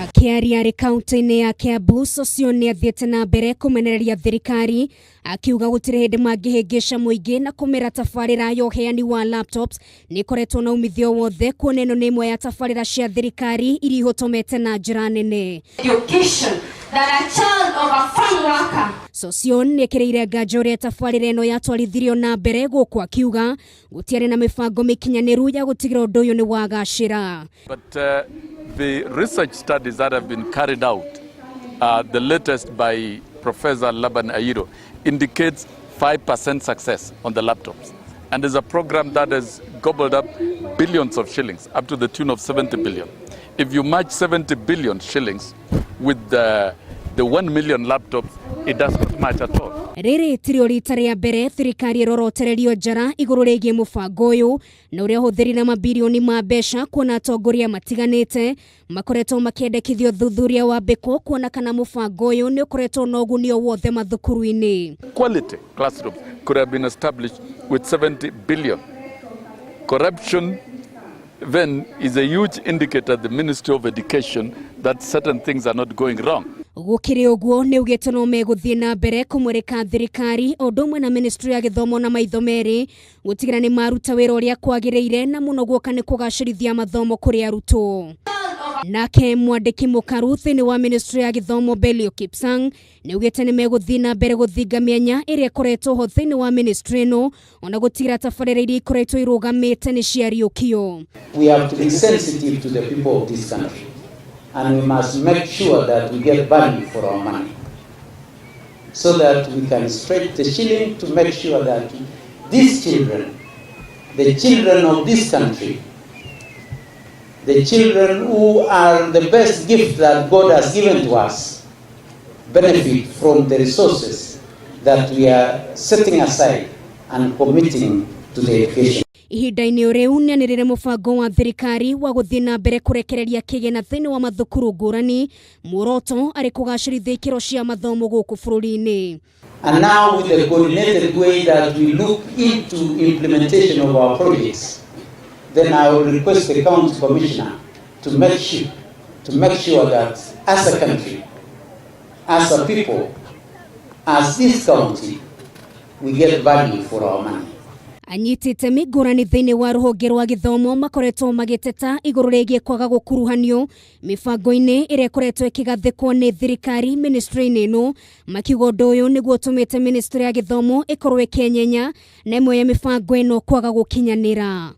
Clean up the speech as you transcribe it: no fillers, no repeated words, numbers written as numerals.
Akĩaria arĩ kaunti-inĩ ya Kiambu, Sossion nĩ athiĩte na mbere kũmenereria thirikari akiuga gũtirĩ hĩndĩ mangĩhĩngĩca mũingĩ na kũmera tabarĩra ya ũheani wa laptops nĩ ĩkoretwo na umithio wothe kuona ĩno nĩ ĩmwe ya tabarĩra cia thirikari iria ihotomete na njĩra nene. Education that a child of a farm worker Sossion nĩ ĩkĩrĩire nganja ũrĩa tabarĩra ĩno yatwarithirio na mbere gũkũ akiuga gũtiarĩ na mĩbango mĩkinyanĩru ya gũtigĩra ũndũ ũyũ nĩ wagacĩra. But the research studies that have been carried out, the latest by Professor Laban Airo, indicates 5% success on the laptops. And there's a program that has gobbled up billions of shillings, up to the tune of 70 billion. If you match 70 billion shillings with the 1 million laptops, it does not match at all. Rĩrĩ tirio rita rĩa mbere thirikari ĩrorotererio njara igũrũ rĩgiĩ mũbango ũyũ na ũrĩa ũhũthĩri na mabirioni ma mbeca kuona atongoria matiganĩte makoretwo makĩendekithio ũthuthuria wambĩkwo kuona kana mũbango ũyũ nĩ ũkoretwo na ũguni o wothe mathukuru-inĩ. Quality classrooms could have been established with 70 billion. Corruption then is a huge indicator at the Ministry of Education that certain things are not going wrong. Gũkĩrĩ ũguo nĩ ugĩte no megũthiĩ na mbere kũmũrĩka thirikari o ũndũ ũmwe na ministry ya gĩthomo na maitho merĩ gũtigĩra nĩ maruta wĩra ũrĩa kwagĩrĩire na mũno guoka nĩ kũgacĩrithia mathomo kũrĩ arutwo. Nake mwandĩki mũkaru thĩinĩ wa ministry ya gĩthomo Belio Kipsang nĩ ugĩte nĩ megũthiĩ na mbere gũthinga mĩanya ĩrĩa ĩkoretwo ho thĩinĩ wa ministry ĩno ona gũtigĩra tabarĩra iria ikoretwo irũgamĩte nĩ ciariũkio. We have to be sensitive to the people of this country, and we must make sure that we get value for our money so that we can stretch the shilling to make sure that these children, the children of this country, the children who are the best gift that God has given to us, benefit from the resources that we are setting aside and committing to the education. Ihinda-inĩ o rĩu nĩanĩrĩre mũbango wa thirikari wa gũthiĩ na mbere kũrekereria kĩgĩna thĩinĩ wa mathukuru ngũrani muoroto arĩ kũgacĩrithia ikĩro cia mathomo gũkũ bũrũri-inĩ. And now, with the coordinated way that we look into implementation of our projects, then I will request the county commissioner to make sure that as a country, as a people, as this county, we get value for our money. Anyiti itemi ngũrani thĩinĩ wa rũhonge rwa gĩthomo makoretwo magĩteta igũrũ rĩgiĩ kwaga gũkuruhanio mĩbango-inĩ ĩrĩa ĩkoretwo ĩkĩgathĩkwo nĩ thirikari ministry-inĩ ĩno makiuga ũndũ ũyũ nĩguo ũtũmĩte ministry ya gĩthomo ĩkorwo ĩkĩenyenya na ĩmwe ya mĩbango ĩno kwaga gũkinyanĩra.